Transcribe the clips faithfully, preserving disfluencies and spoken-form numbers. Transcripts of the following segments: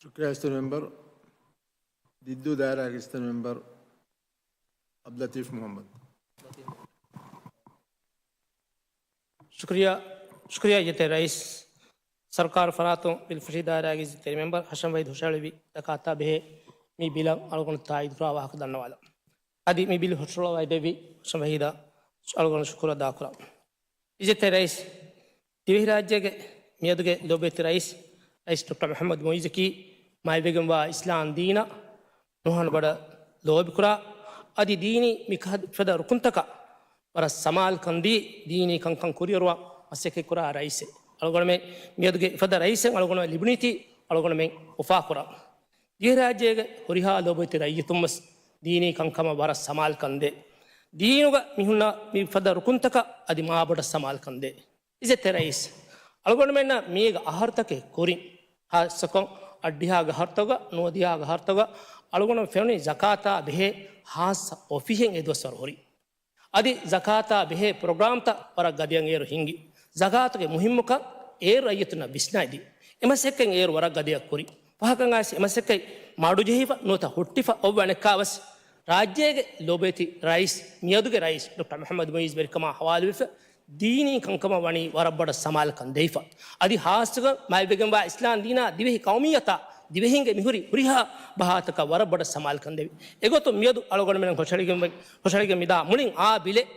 ޝުކުރިއްޔާ އިއްޒަތްތެރި މެމްބަރު. ދިއްދޫ ދާއިރާގެ އިއްޒަތްތެރި މެމްބަރު އަބްދުލްލަތީފް މުހައްމަދު. ޝުކުރިއްޔާ، ޝުކުރިއްޔާ އިއްޒަތްތެރި ރައީސް. ސަރުކާރު ފަރާތުން ބިލްފުށި ދާއިރާގެ އިއްޒަތްތެރި މެމްބަރު ހަޝަމް ވަހީދު ހުށަހެޅުއްވި ޒަކާތާ ބެހޭ މި ބިލަށް އަޅުގަނޑު ތާއީދު ކުރާ ވާހަކަ ދަންނަވާލަން. އަދި މި ބިލް ހުށަހަޅަވައިދެއްވި ހަޝަމް ވަހީދަށް އަޅުގަނޑު ޝުކުރު އަދާކުރަން. އިއްޒަތްތެރި ރައީސް، ދިވެހިރާއްޖޭގެ މިއަދުގެ ލޯބިވެތި ރައީސް، ރައީސް ޑޮކްޓަރ މުޙައްމަދު މުޢިއްޒަކީ މާތްވެގެންވާ އިސްލާމް ދީނަށް ނުހަނު ބޮޑަށް ލޯބިކުރާ، އަދި ދީނީ މިކަހަލަ އެފަދަ ރުކުންތަކަށް ވަރަށް ސަމާލުކަން ދީ، ދީނީ ކަންކަން ކުރިއަރުވާ މަސައްކަތްކުރާ ރައީސެއް. އަޅުގަނޑުމެން މިއަދުގެ އެފަދަ ރައީސެއް އަޅުގަނޑުމެން ލިބުނީތީ އަޅުގަނޑުމެން އުފާކުރަން. ދިވެހިރާއްޖޭގެ ހުރިހާ ލޯބިވެތި ރައްޔިތުންވެސް ދީނީ ކަންކަމަށް ވަރަށް ސަމާލުކަން ދޭ. ދީނުގަ މިހުންނަ މިފަދަ ރުކުންތަކަށް އަދި މާބޮޑަށް ސަމާލުކަން ދޭ. އިއްޒަތްތެރި ރައީސް، އަޅުގަނޑުމެންނަށް މީގެ އަހަރުތަކެއް ކުރިން، ހާއްސަކޮށް އަށްޑިހަ ގަހަރުތަކުގަ، ނުވަދިހަ ގަހަރުތަކުގަ އަޅުގަނޑު ފެނުނީ ޒަކާތާ ބެހޭ ހާއްސަ އޮފީހެއް އެދުވަސްވަރު ހުރި. އަދި ޒަކާތާ ބެހޭ ޕްރޮގްރާމްތައް ވަރަށް ގަދަޔަށް އޭރު ހިންގި. ޒަކާތުގެ މުހިއްމުކަން އޭރު ރައްޔިތުންނަށް ވިސްނައިދި. އެމަސައްކަތް އޭރު ވަރަށް ގަދަޔަށް ކުރި. ފަހަކަށް އައިސް އެމަސައްކަތް މަޑުޖެހިފަ ނުވަތަ ހުއްޓިފަ އޮއްވަނެއްކާވެސް، ރާއްޖޭގެ ލޯބިވެތި ރައީސް، މިއަދުގެ ރައީސް ޑޮކްޓަރ މުޙައްމަދު މުޢިއްޒު ވެރިކަމާ ހަވާލުވެފަ، ދީނީ ކަންކަމަށް ވަނީ ވަރަށް ބޮޑަށް ސަމާލުކަން ދެވިފަ. އަދި ހާއްސަކޮށް މާތްވެގެންވާ އިސްލާމް ދީނާ ދިވެހި ޤައުމިއްޔަތާ ދިވެހިންގެ މިހުރި ހުރިހާ ބަހާތަކަށް ވަރަށް ބޮޑަށް ސަމާލުކަން ދެވި. އެގޮތުން މިއަދު އަޅުގަނޑުމެން ހުށަހެޅިގެން، ހުށަހެޅިގެން މިދާ މުޅިން އާ ބިލެއް،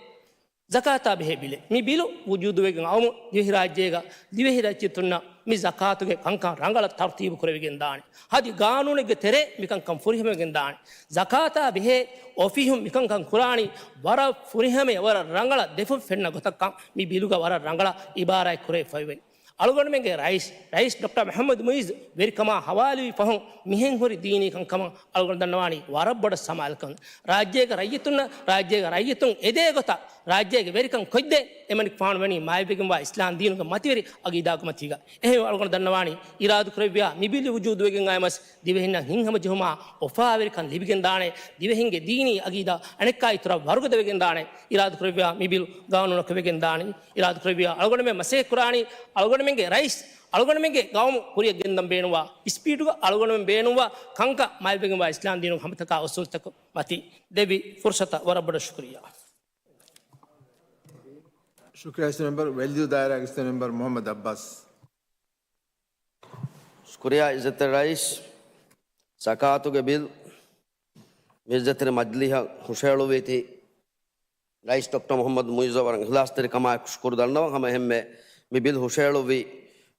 ޒަކާތާ ބެހޭ ބިލެއް. މި ބިލު ވުޖޫދުވެގެން އައުމުން ދިވެހިރާއްޖެ، ދިވެހިރާއްޖެތުންނަށް މި ޒަކާތުގެ ކަންކަން ރަނގަޅަށް ތަރުތީބު ކުރެވިގެން ދާނެ. އަދި ގާނޫނެއްގެ ތެރޭ މިކަންކަން ފުރިހަމަވެގެން ދާނެ. ޒަކާތާ ބެހޭ އޮފީހުން މިކަންކަން ކުރާނީ ވަރަށް ފުރިހަމަޔަށް، ވަރަށް ރަނގަޅަށް ދެފުށް ފެންނަ ގޮތަށްކަން މި ބިލުގަ ވަރަށް ރަނގަޅަށް އިބާރާތް ކުރެވިފައިވެ. އަޅުގަނޑުމެންގެ ރައީސް، ރައީސް ޑޮކްޓަރ މުޙައްމަދު މުޢިއްޒު ވެރިކަމާ ހަވާލުވި ފަހުން މިހެން ހުރި ދީނީ ކަންކަމަށް އަޅުގަނޑު ދަންނަވާނީ ވަރަށް ބޮޑަށް ސަމާލުކަން. ރާއްޖޭގެ ރައްޔިތުންނަށް، ރާއްޖޭގެ ރައްޔިތުން އެދޭ ގޮތަށް ރާއްޖޭގެ ވެރިކަން ކޮށްދޭ އެމަނިކުފާނު ވަނީ މާތްވެގެންވާ އިސްލާމް ދީނުގެ މަތިވެރި އަގީދާގެ މަތީގަ. އެހެން އަޅުގަނޑު ދަންނަވާނީ އިރާދަކުރެއްވިޔާ މި ބިލު ވުޖޫދުވެގެން އައިމަސް ދިވެހިންނަށް ހިތްހަމަޖެހުމާ އުފާވެރިކަން ލިބިގެން ދާނެ. ދިވެހިންގެ ދީނީ އަގީދާ އަނެއްކާ އިތުރަށް ވަރުގަދަ ވެގެން ދާނެ. އިރާދަކުރެއްވިޔާ މި ބިލު ގާނޫނަކަށް ވެގެން ދާނީ. އިރާދަކުރެއްވިޔާ އަޅުގަނޑުމެން މަސައްކަތް ކުރާނީ އަޅުގަނޑުމެންގެ ރައީސް އަޅުގަނޑުމެންގެ ގައުމު ކުރިއަށް ގެންދަން ބޭނުންވާ ސްޕީޑުގަ އަޅުގަނޑުމެން ބޭނުންވާ ކަންކަން މާތްވެގެންވާ އިސްލާމް ދީނުގެ ހަމަތަކާ އުސޫލުތަކު މަތީ ދެއްވި ފުރުޞަތަށް ވަރަށް ބޮޑަށް ޝުކުރިއްޔާ. ޝުކުރިއްޔާ އިއްޒަތްތެރި މެމްބަރު. ވެލިދޫ ދާއިރާގެ އިއްޒަތްތެރި މެމްބަރު މުޙައްމަދު އައްބާސް. ޝުކުރިއްޔާ އިއްޒަތްތެރި ރައީސް. ޒަކާތުގެ ބިލް މި އިއްޒަތްތެރި މަޖިލީހަށް ހުށަހެޅުއްވީތީ ރައީސް ޑޮކްޓަރ މުޙައްމަދު މުޢިއްޒަށް ވަރަށް އިޚްލާޞްތެރިކަމާއެކު ޝުކުރު ދަންނަވަން. ހަމަ އެހެންމެ މި ބިލް ހުށަހެޅުއްވި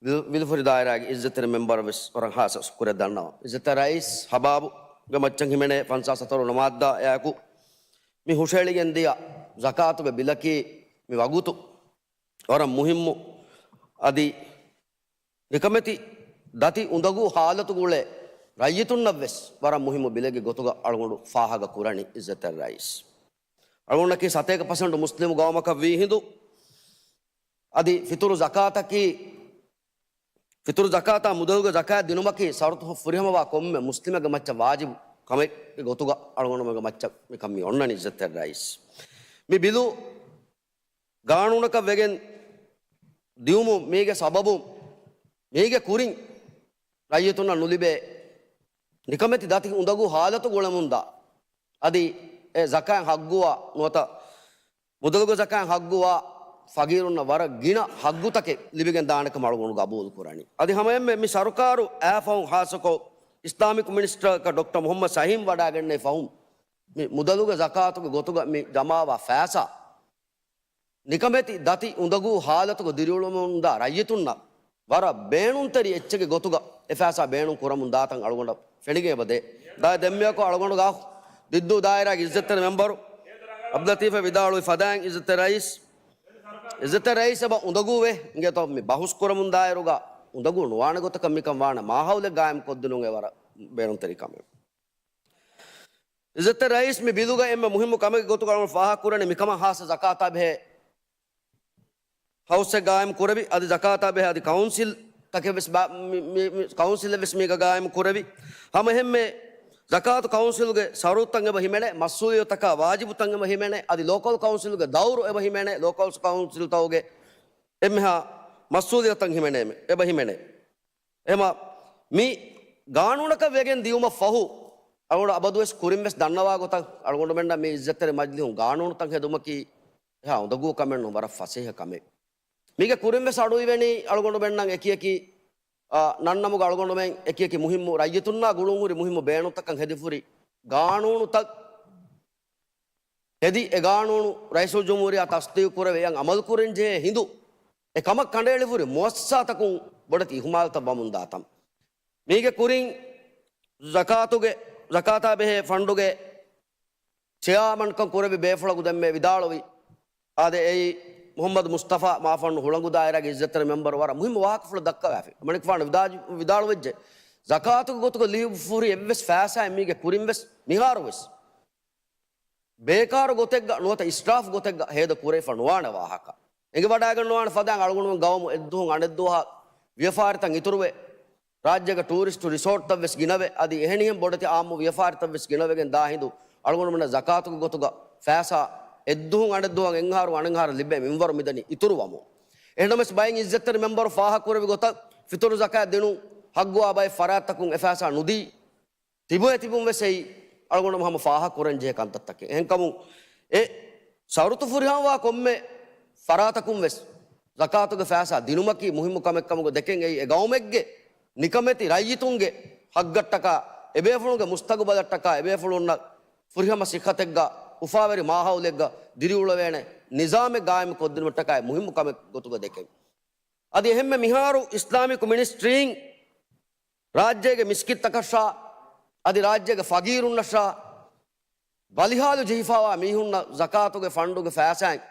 ވިލް-، ވިލްފުށި ދާއިރާގެ އިއްޒަތްތެރި މެމްބަރަށް ވެސް ވަރަށް ޚާއްޞަ ޝުކުރެއް ދަންނަވަން. އިއްޒަތްތެރި ރައީސް ހަބާބުގެ މައްޗަށް ހިމެނޭ ފަންސާސް ހަތަރު ނަމާދާއާއެކު މި ހުށަހެޅިގެންދިޔަ ޒަކާތުގެ ބިލަކީ މި ވަގުތު ވަރަށް މުހިއްމު، އަދި ނިކަމެތި ދަތި އުނދަގޫ ހާލަތުގަ އުޅޭ ރައްޔިތުންނަށް ވެސް ވަރަށް މުހިއްމު ބިލެއްގެ ގޮތުގަ އަޅުގަނޑު ފާހަގަ ކުރަނީ އިއްޒަތްތެރި ރައީސް. އަޅުގަނޑަކީ ސަތޭކަ ޕަސެންޓު މުސްލިމު ގައުމަކަށް ވީ ހިނދު، އަދި ފިތުރު ޒަކާތަކީ، ފިތުރު ޒަކާތާ މުދަލުގެ ޒަކާތް ދިނުމަކީ ޝަރުޠު ފުރިހަމަވާ ކޮންމެ މުސްލިމެއްގެ މައްޗަށް ވާޖިބު ކަމެއްގެ ގޮތުގަ އަޅުގަނޑުމެންގެ މައްޗަށް މިކަން މި އޮންނަނީ އިއްޒަތްތެރި ރައީސް. މި ބިލު ގާނޫނަކަށް ވެގެން ދިއުމުން މީގެ ސަބަބުން މީގެ ކުރިން ރައްޔިތުންނަށް ނުލިބޭ ނިކަމެތި ދަތި އުނދަގޫ ހާލަތު ގުޅެމުންދާ، އަދި އެ ޒަކާތް ހައްގުވާ ނުވަތަ މުދަލުގެ ޒަކާތް ހައްގުވާ ފަގީރުންނަށް ވަރަށް ގިނަ ހައްގުތަކެއް ލިބިގެން ދާނެކަމަށް އަޅުގަނޑު ގަބޫލު ކުރަނީ. އަދި ހަމައެންމެ މި ސަރުކާރު އާފަހުން ހާއްސަކޮށް އިސްލާމިކް މިނިސްޓަރަކަށް ޑޮކްޓަރ މުޙައްމަދު ޝަހީމް ވަޑައިގެންނެވި ފަހުން މި މުދަލުގެ ޒަކާތުގެ ގޮތުގަ މި ޖަމާވާ ފައިސާ ނިކަމެތި ދަތި އުނދަގޫ ހާލަތުގަ ދިރިއުޅެމުންދާ ރައްޔިތުންނަށް ވަރަށް ބޭނުންތެރި އެއްޗެއްގެ ގޮތުގަ އެ ފައިސާ ބޭނުން ކުރަމުން ދާތަން އަޅުގަނޑަށް ފެނިގެން އެބަދޭ. ދާ ދެންމެއަކު އަޅުގަނޑުގެ އަޚް ދިއްދޫ ދާއިރާގެ އިއްޒަތްތެރި މެމްބަރު އަބްދުލްލަތީފަށް ވިދާޅުވި ފަދައިން އިއްޒަތްތެރި ރައީސް، އިއްޒަތްތެރި ރައީސް އެބަ އުނދަގޫވޭ އިނގޭތޯ މި ބަހުސް ކުރަމުން ދާއިރުގަ އުނދަގޫ ނުވާނެ ގޮތަކަށް މިކަން ވާނެ މާހައުލެއް ގާއިމް ކޮށްދިނުން އެ ވަރަށް ބޭނުންތެރި ކަމެއް. އިއްޒަތްތެރި ރައީސް މި ބިލުގަ އެންމެ މުހިއްމު ކަމެއްގެ ގޮތުގަ އަޅުގަނޑު ފާހަގަ ކުރަނީ މިކަމަށް ހާއްސަ ޒަކާތާ ބެހޭ ހައުސްއެއް ގާއިމް ކުރެވި، އަދި ޒަކާތާ ބެހޭ އަދި ކައުންސިލް ތަކެއް ވެސް ބާ-، މި-، މި-، މި-، ކައުންސިލެއް ވެސް މީގަ ގާއިމް ކުރެވި. ހަމަ އެހެންމެ ޒަކާތު ކައުންސިލުގެ ޝަރުތައް އެބަ ހިމެނޭ، މަސްއޫލިއްޔަތަކާ ވާޖިބުތައް އެބަ ހިމެނޭ، އަދި ލޯކަލް ކައުންސިލުގެ ދައުރު އެބަ ހިމެނޭ، ލޯކަލް ކައުންސިލްތަކުގެ އެންމެހާ މަސްއޫލިއްޔަތައް ހިމެނޭ، އެބަ ހިމެނޭ. އެހެމަ މި ގާނޫނަކަށް ވެގެން ދިޔުމަށް ފަހު، އަޅުގަނޑު އަބަދުވެސް ކުރިންވެސް ދަންނަވާ ގޮތަށް، އަޅުގަނޑުމެންނަށް މި އިއްޒަތްތެރި މަޖިލިހުން ގާނޫނުތައް ހެދުމަކީ އެހާ އުނދަގޫ ކަމެއް ނޫން، ވަރަށް ފަސޭހަ ކަމެއް. މީގެ ކުރިންވެސް އަޑުއިވެނީ އަޅުގަނޑުމެންނަށް އެކިއެކި، އާ، ނަންނަމުގަ އަޅުގަނޑުމެން އެކިއެކި މުހިއްމު ރައްޔިތުންނާ ގުޅުންހުރި މުހިއްމު ބޭނުންތަކަށް ހެދިފުރި ގާނޫނުތައް ހެދި، އެ ގާނޫނު ރައީސުލްޖުމްހޫރިއްޔާ ތަސްދީގު ކުރެވި އެއަށް އަމަލު ކުރަންޖެހޭ ހިނދު، އެ ކަމަށް ކަނޑައެޅިފުރި މުއައްސަސާތަކުން ބޮޑެތި އިހުމާލުތައް ވަމުންދާތަން. މީގެ ކުރިން ޒަކާތުގެ، ޒަކާތާ ބެހޭ ފަންޑުގެ ޗެއާމަންކަން ކުރެއްވި ބޭފުޅަކު ދެންމެ ވިދާޅުވި، އާދެ، އެއީ މުހައްމަދު މުސްތަފާ މާފަންނު ހުޅަނގު ދާއިރާގެ އިއްޒަތްތެރި މެމްބަރު ވަރަށް މުހިއްމު ވާހަކަފުޅެއް ދައްކަވާފި. މަނިކުފާނު ވިދާ-، ވިދާޅުވެއްޖެ، ޒަކާތުގެ ގޮތުގަ ލިޔުއްވިފުރި އެއްވެސް ފައިސާއެއް މީގެ ކުރިންވެސް މިހާރުވެސް ބޭކާރު ގޮތެއްގަ ނުވަތަ އިސްރާފް ގޮތެއްގަ ހޭދަ ކުރެވިފަ ނުވާނެ ވާހަކަ. އެނގިވަޑައިގަންނަވާނެ ފަދައިން އަޅުގަނޑުމެން ގައުމު އެއްދުހުން އަނެއްދުވަހަށް ވިޔަފާރިތައް އިތުރުވެ، ރާއްޖޭގެ ޓޫރިސްޓު ރިސޯޓްތައް ވެސް ގިނަވެ، އަދި އެހެނިހެން ބޮޑެތި އާއްމު ވިޔަފާރިތައް ވެސް ގިނަވެގެން ދާ ހިނދު، އަޅުގަނޑުމެންނަށް ޒަކާތުގެ ގޮތުގަ ފައިސާ އެއްދުހުން އަނެއްދުވަހަށް އެއްއަހަރު އަނެއްއަހަރަށް ލިބޭ މިންވަރު މިދަނީ އިތުރުވަމުން. އެހެންނަމަވެސް ބައެއް އިއްޒަތްތެރި މެމްބަރު ފާހަގަކުރެއްވި ގޮތަށް، ފިތުރު ޒަކާތް ދިނުން ހައްގުވާ ބައެއް ފަރާތްތަކުން އެ ފައިސާ ނުދީ، ތިބުއެ ތިބުން ވެސް އެއީ އަޅުގަނޑު ހަމަ ފާހަގަ ކުރަން ޖެހޭ ކަންތައްތަކެއް. އެހެންކަމުން އެ ޝަރުތު ފުރިހަމަވާ ކޮންމެ ފަރާތަކުން ވެސް ޒަކާތުގެ ފައިސާ ދިނުމަކީ މުހިއްމު ކަމެއް ކަމުގަ ދެކެން އެއީ އެ ގައުމެއްގެ ނިކަމެތި ރައްޔިތުންގެ ހައްގަށްޓަކާ، އެބޭފުޅުންގެ މުސްތަގުބަލަށްޓަކާ، އެބޭފުޅުންނަށް ފުރިހަމަ ސިއްހަތެއްގަ އުފާވެރި މާހައުލެއްގަ ދިރިއުޅެވޭނެ ނިޒާމެއް ގާއިމު ކޮށްދިނުމަށްޓަކާ އެ މުހިއްމު ކަމެއް ގޮތުގަ ދެކެން. އަދި އެހެންމެ މިހާރު އިސްލާމިކް މިނިސްޓްރީން ރާއްޖޭގެ މިސްކިތްތަކަށާ، އަދި ރާއްޖޭގެ ފަގީރުންނަށާ ބަލިހާލު ޖެހިފައިވާ މީހުންނަށް ޒަކާތުގެ ފަންޑުގެ ފައިސާއިން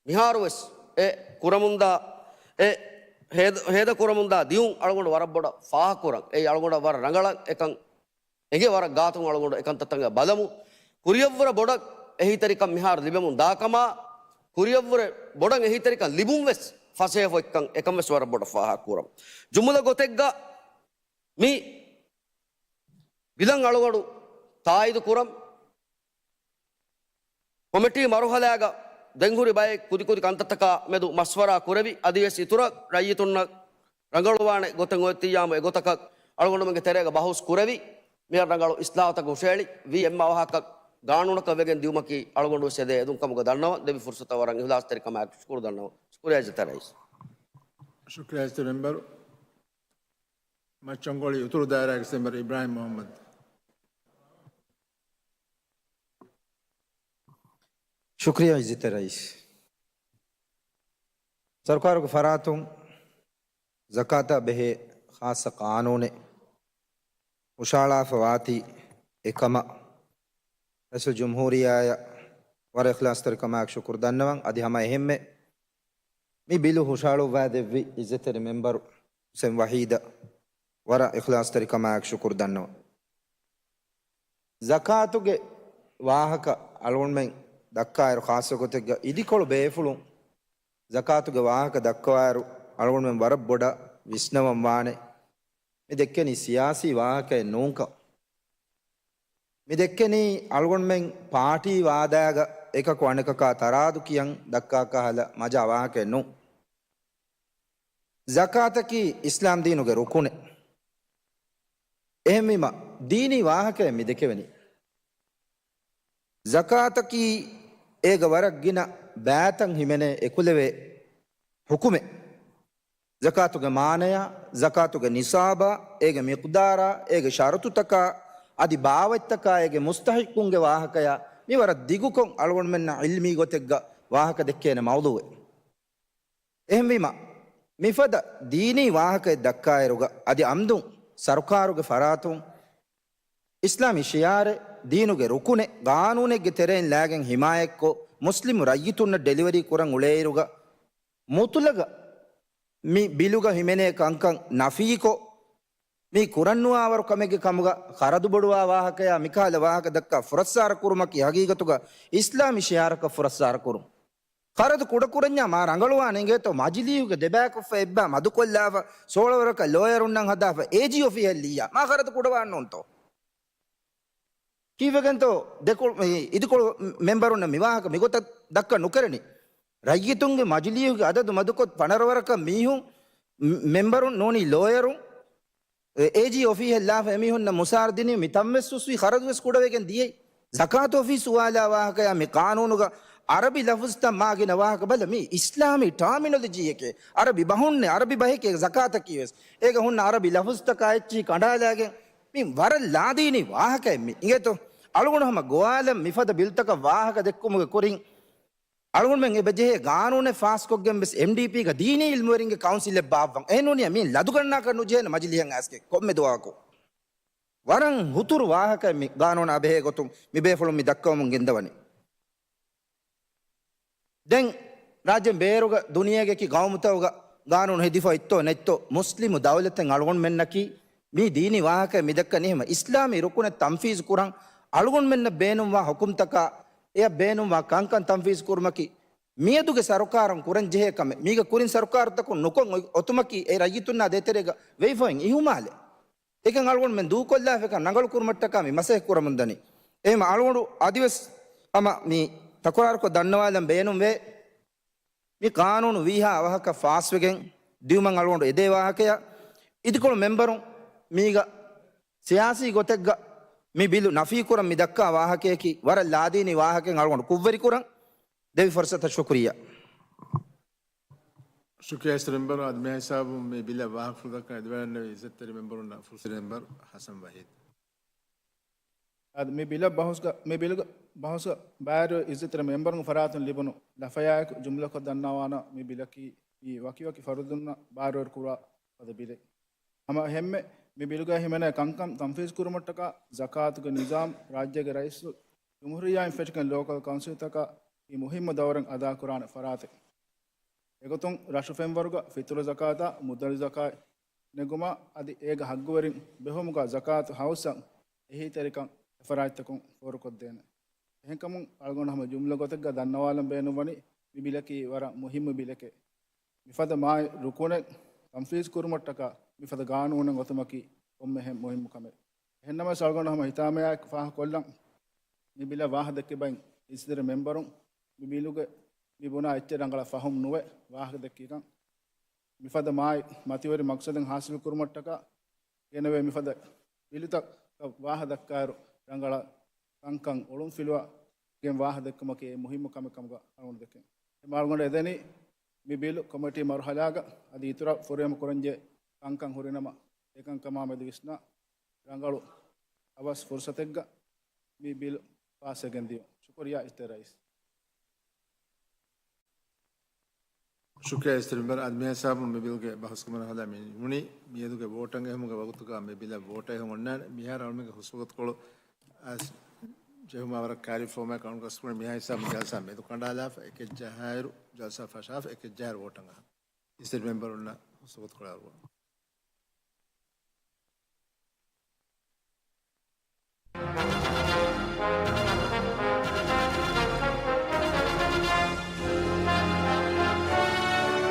މިހާރުވެސް އެ ކުރަމުންދާ، އެ ހޭދަ-، ހޭދަ ކުރަމުންދާ ދިޔުން އަޅުގަނޑު ވަރަށް ބޮޑަށް ފާހަގަކުރަން. އެއީ އަޅުގަނޑަށް ވަރަށް ރަނގަޅަށް އެކަން އެނގޭ ވަރަށް ގާތުން އަޅުގަނޑު އެކަންތައްތަކަށް ބަލަމު. ކުރިއަށްވުރެ ބޮޑަށް އެހީތެރިކަން މިހާރު ލިބެމުން ދާކަމާ، ކުރިއަށްވުރެ ބޮޑަށް އެހީތެރިކަން ލިބުން ވެސް ފަސޭހަ އޮތްކަން އެކަން ވެސް ވަރަށް ބޮޑަށް ފާހަގަ ކުރަމު. ޖުމުލަ ގޮތެއްގަ މި ބިލަށް އަޅުގަނޑު ތާއީދު ކުރަން. ކޮމިޓީ މަރުހަލާގަ ދެންހުރި ބައެއް ކުދިކުދި ކަންތައްތަކާ މެދު މަޝްވަރާ ކުރެވި، އަދިވެސް އިތުރަށް ރައްޔިތުންނަށް ރަނގަޅުވާނެ ގޮތެއް އޮތިއްޔާމު އެގޮތަކަށް އަޅުގަނޑުމެންގެ ތެރޭގަ ބަހުސް ކުރެވި، މިއަށް ރަނގަޅު އިސްލާހުތަކަށް ހުށައެޅި، ވީ އެންމެ އަވަހަކަށް ގާނޫނަކަށް ވެގެން ދިއުމަކީ އަޅުގަނޑު ވެސް އެދޭ އެދުން ކަމުގަ ދަންނަވަން. ދެއްވި ފުރުސަތަށް ވަރަށް އިހުލާސްތެރިކަމާއެކު ޝުކުރު ދަންނަވަން. ޝުކުރިއްޔާ އިއްޒަތްތެރި ރައީސް. ޝުކުރިއްޔާ އިއްޒަތްތެރި މެމްބަރު. މައްޗަންގޮޅި އުތުރު ދާއިރާގެ މެމްބަރު އިބްރާހިމް މުހައްމަދު. ޝުކުރިއްޔާ އިއްޒަތްތެރި ރައީސް. ސަރުކާރުގެ ފަރާތުން ޒަކާތާ ބެހޭ ޚާއްޞަ ޤާނޫނެއް ހުށަހަޅާފަ ވާތީ އެކަމަށް ރައީސުލްޖުމްހޫރިއްޔާއަށް ވަރަށް އިޚްލާޞްތެރިކަމާއެކު ޝުކުރު ދަންނަވަން. އަދި ހަމަ އެހެންމެ މި ބިލު ހުށަހަޅުއްވައިދެއްވި އިއްޒަތްތެރި މެމްބަރު ހުސެން ވަހީދަށް ވަރަށް އިޚްލާޞްތެރިކަމާއެކު ޝުކުރު ދަންނަވަން. ޒަކާތުގެ ވާހަކަ އަޅުގަނޑުމެން ދައްކާއިރު، ޚާއްޞަ ގޮތެއްގަ އިދިކޮޅު ބޭފުޅުން ޒަކާތުގެ ވާހަކަ ދައްކަވާއިރު، އަޅުގަނޑުމެން ވަރަށް ބޮޑަށް ވިސްނަވަން ވާނެ. މި ދެއްކެނީ ސިޔާސީ ވާހަކައެއް ނޫންކަން. މި ދެއްކެނީ އަޅުގަނޑުމެން ޕާޓީ ވާދާގަ އެކަކު އަނެކަކާ ތަރާދު ކިޔަން ދައްކާ ކަހަލަ މަޖާ ވާހަކައެއް ނޫން. ޒަކާތަކީ އިސްލާމް ދީނުގެ ރުކުނެއް. އެހެންވީމަ، ދީނީ ވާހަކައެއް މި ދެކެވެނީ. ޒަކާތަކީ އޭގަ ވަރަށް ގިނަ ބައިތައް ހިމެނޭ އެކުލެވޭ ޙުކުމެއް. ޒަކާތުގެ މާނަޔާ، ޒަކާތުގެ ނިޞާބާ، އޭގެ މިޤްދާރާ، އޭގެ ޝަރުޠުތަކާ، އަދި ބާވަތްތަކާ، އޭގެ މުސްތަޙިއްޤުންގެ ވާހަކަޔާ، މި ވަރަށް ދިގުކޮށް އަޅުގަނޑުމެންނަށް ޢިލްމީ ގޮތެއްގަ ވާހަކަ ދެއްކޭނެ މައުޟޫޢެއް. އެހެންވީމަ، މިފަދަ ދީނީ ވާހަކައެއް ދައްކާއިރުގަ، އަދި އަމްދުން ސަރުކާރުގެ ފަރާތުން އިސްލާމީ ޝިޢާރެއް، ދީނުގެ ރުކުނެއް، ގާނޫނެއްގެ ތެރެއިން ލާގެން ޙިމާޔަތްކޮށް، މުސްލިމު ރައްޔިތުންނަށް ޑެލިވަރީ ކުރަން އުޅޭއިރުގަ، މުތުލަގަށް މި ބިލުގަ ހިމެނޭ ކަންކަން ނަފީކޮށް، މި ކުރަންނުވާވަރު ކަމެއްގެ ކަމުގަ ޚަރަދު ބޮޑުވާ ވާހަކަޔާ މިކަހަލަ ވާހަކަ ދައްކާ ފުރައްސާރަ ކުރުމަކީ ހަގީގަތުގަ އިސްލާމީ ޝިޢާރަކަށް ފުރައްސާރަ ކުރުން. ޚަރަދު ކުޑަކުރަންޏާ މާ ރަނގަޅުވާނެ އިނގޭތޯ މަޖިލީހުގެ ދެބައިކުފަ އެއްބައި މަދުކޮށްލާފަ، ސޯޅަވަރަކަށް ލޯޔަރުންނަށް ހަދާފަ، އޭޖީ އޮފީހަށް ލިއްޔާ މާ ޚަރަދު ކުޑަވާންނޫންތޯ؟ ކީއްވެގެންތޯ ދެކޮޅު، މި އިދިކޮޅު މެމްބަރުންނަށް މިވާހަކަ މިގޮތަށް ދައްކަން ނުކެރެނީ؟ ރައްޔިތުންގެ މަޖިލީހުގެ އަދަދު މަދުކޮށް ފަނަރަ ވަރަކަށް މީހުން، މެ-، މެމްބަރުން ނޫނީ ލޯޔަރުން، އޭޖީ އޮފީހެއް ލާފަ އެމީހުންނަށް މުސާރަ ދިނީ މި ތަންވެސް ހުސްވީ ޚަރަދުވެސް ކުޑަވެގެން ދިޔައީ. ޒަކާތު އޮފީސް އުވާލާ ވާހަކަޔާ މި ޤާނޫނުގަ އަރަބި ލަފުޒުތައް މާގިނަ ވާހަކަ ބަލަ، މީ އިސްލާމީ ޓާމިނޮލޮޖީއެކޭ. އަރަބި ބަހުންނޭ، އަރަބި ބަހެކޭ ޒަކާތަކީ ވެސް. އޭގަ ހުންނަ އަރަބި ލަފުޒުތަކާ އެއްޗިހި ކަނޑާލާގެން މި ވަރަށް ލާދީނީ ވާހަކައެއް މި. އިނގޭތޯ؟ އަޅުގަނޑު ހަމަ ގޮވާލަން މިފަދަ ބިލްތަކަށް ވާހަކަ ދެއްކުމުގެ ކުރިން އަޅުގަނޑުމެން އެބަޖެހޭ ގާނޫނެއް ފާސްކޮށްގެން ވެސް އެމްޑީޕީގަ ދީނީ އިލްމުވެރިންގެ ކައުންސިލެއް ބާއްވަން. އެހެންނޫނީ މީން ލަދުގަންނާކަށް ނުޖެހޭނެ މަޖިލީހަށް އައިސްގެން ކޮންމެ ދުވަހަކު. ވަރަށް ހުތުރު ވާހަކައެއް މި ގާނޫނާ ބެހޭ ގޮތުން މި ބޭފުޅުން މި ދައްކަވަމުން ގެންދަވަނީ. ދެން ރާއްޖޭން ބޭރުގަ ދުނިޔޭގެ އެކި ގައުމުތަކުގަ ގާނޫނު ހެދިފަ އޮތްތޯ ނެތްތޯ، މުސްލިމު ދައުލަތެއް އަޅުގަނޑުމެންނަކީ މީ ދީނީ ވާހަކައެއް މި ދައްކަނީ. އެހެމަ އިސްލާމީ ރުކުނެއް ތަންފީޒު ކުރަން އަޅުގަނޑުމެންނަށް ބޭނުންވާ ހުކުމްތަކާ އެއަށް ބޭނުންވާ ކަންކަން ތަންފީޒު ކުރުމަކީ މިއަދުގެ ސަރުކާރުން ކުރަންޖެހޭ ކަމެއް. މީގަ ކުރިން ސަރުކާރުތަކުން ނުކޮށް އޮތުމަކީ އެ ރައްޔިތުންނާ ދޭތެރޭގަ ވެވިފައިން އިހުމާލެއް. އެކަން އަޅުގަނޑުމެން ދޫކޮށްލާފައިކަން ރަނގަޅު ކުރުމަށްޓަކާ މި މަސައްކަތް ކުރަމުންދަނީ. އެހެމަ އަޅުގަނޑު އަދިވެސް ހަމަ މި ތަކުރާރުކޮށް ދަންނަވާލަން ބޭނުންވޭ. މި ޤާނޫނު ވީހާ އަވަހަކަށް ފާސްވެގެން ދިއުމަށް އަޅުގަނޑު އެދޭ ވާހަކަޔަށް އިދިކޮޅު މެންބަރުން މީގަ ސިޔާސީ ގޮތެއްގަ މި ބިލު ނަފީކުރަން މި ދައްކާ ވާހަކަޔަކީ ވަރަށް ލާދީނީ ވާހަކައެއް އަޅުގަނޑު ކުށްވެރިކުރަން. ދެވި ފުރުސަތަށް ޝުކުރިއްޔާ. ޝުކުރިއްޔާ އިއްޒަތްތެރި މެންބަރު. އަދި މިހާ ހިސާބުން މި ބިލަށް ވާހަކަފުޅު ދައްކަން އެދިވަޑައިގެންނެވި އިއްޒަތްތެރި މެންބަރުންނަށް ފުރުސަތު މެންބަރު ހަސަން ވަހީދު. އަދި މި ބިލަށް ބަހުސްގަ، މި ބިލުގަ ބަހުސްގަ ބައިވެރިވެ އިއްޒަތްތެރި މެންބަރުންގެ ފަރާތުން ލިބުނު ލަފަޔާއެކު ޖުމްލަކޮށް ދަންނަވާނަ މި ބިލަކީ މި ވަކިވަކި ފަރުދުންނަށް ބާރުވެރި ކުރާ ފަދަ ބިލެއް. ހަމަ އެހެންމެ މި ބިލުގައި ހިމެނޭ ކަންކަން ތަންފީޒު ކުރުމަށްޓަކާ ޒަކާތުގެ ނިޒާމް ރާއްޖޭގެ ރައީސް ޖުމްހޫރިއްޔާއިން ފެށިގެން ލޯކަލް ކައުންސިލްތަކަށް އެ މުހިއްމު ދައުރެއް އަދާކުރާނެ ފަރާތެއް. އެގޮތުން ރަށު ފެންވަރުގަ ފިތުރު ޒަކާތާ މުދަލު ޒަކާތް ނެގުމާ އަދި އޭގަ ހައްގުވެރިން ބެހުމުގަ ޒަކާތު ހައުސްއަށް އެހީތެރިކަން އެފަރާތްތަކުން ފޯރުކޮށްދޭނެ. އެހެންކަމުން އަޅުގަނޑު ހަމަ ޖުމްލަ ގޮތެއްގަ ދަންނަވާލަން ބޭނުންވަނީ މި ބިލަކީ ވަރަށް މުހިއްމު ބިލެކޭ. މިފަދަ މާތް ރުކުނެއް ތަންފީޒު ކުރުމަށްޓަކާ މިފަދަ ގާނޫނެއް އޮތުމަކީ ކޮންމެހެން މުހިއްމު ކަމެއް. އެހެންނަމަވެސް އަޅުގަނޑު ހަމަ ހިތާމަޔާއެކު ފާހަގަކޮށްލަން މި ބިލަށް ވާހަ ދެއްކި ބައިން އިއްޒަތްތެރި މެންބަރުން މި ބިލުގެ މި ބުނާ އެއްޗެއް ރަނގަޅަށް ފަހުމް ނުވެ ވާހަކަ ދެއްކިކަން. މިފަދަ މާތް މަތިވެރި މަގްސަދެއް ހާސިލު ކުރުމަށްޓަކާ ގެނެވޭ މިފަދަ ބިލުތައް ވާހަ ދައްކާއިރު ރަނގަޅަށް ކަންކަން އޮޅުންފިލުވާ ގެން ވާހަ ދެއްކުމަކީ އެ މުހިއްމު ކަމެއް ކަމުގަ އަޅުގަނޑު ދެކެން. އެ އަޅުގަނޑު އެދެނީ މި ބިލު ކޮމިޓީ މަރުހަލާގަ އަދި އިތުރަށް ފުރިހަމަ ކުރަންޖެހޭ ކަންކަން ހުރިނަމަ އެކަންކަމާ މެދު ވިސްނާ ރަނގަޅު އަވަސް ފުރުސަތެއްގަ މި ބިލު ފާސްވެގެން ދިޔުން. ޝުކުރިއްޔާ އިއްޒަތްތެރި ރައީސް. ޝުކުރިއްޔާ އިއްޒަތްތެރި މެންބަރު. އަދި މިހިސާބުން މި ބިލުގެ ބަހުސްގެ މަރުހަލާ މި ނިމުނީ. މިއަދުގެ ވޯޓަށް އެހުމުގެ ވަގުތުގަ މި ބިލަށް ވޯޓަށް އެހުން އޮންނާނެ. މިހާރު އަޅުމެންގެ ހުސްވަގުތުކޮޅު އައިސް ޖެހުމާ ވަރަށް ކާރި ފޯމާ ކައުންޓް ކަސްކުނެ މިހާ ހިސާބުން ޖަލްސާ މެދު ކަނޑާލާފަ އެކެއްޖަހާއިރު، ޖަލްސާ ފަށާފަ އެކެއްޖަހާއިރު ވޯޓަށް އަހަން. އިއްޒަތްތެރި މެންބަރުންނަށް ހުސްވަގުތުކޮޅާ އަރުވަން.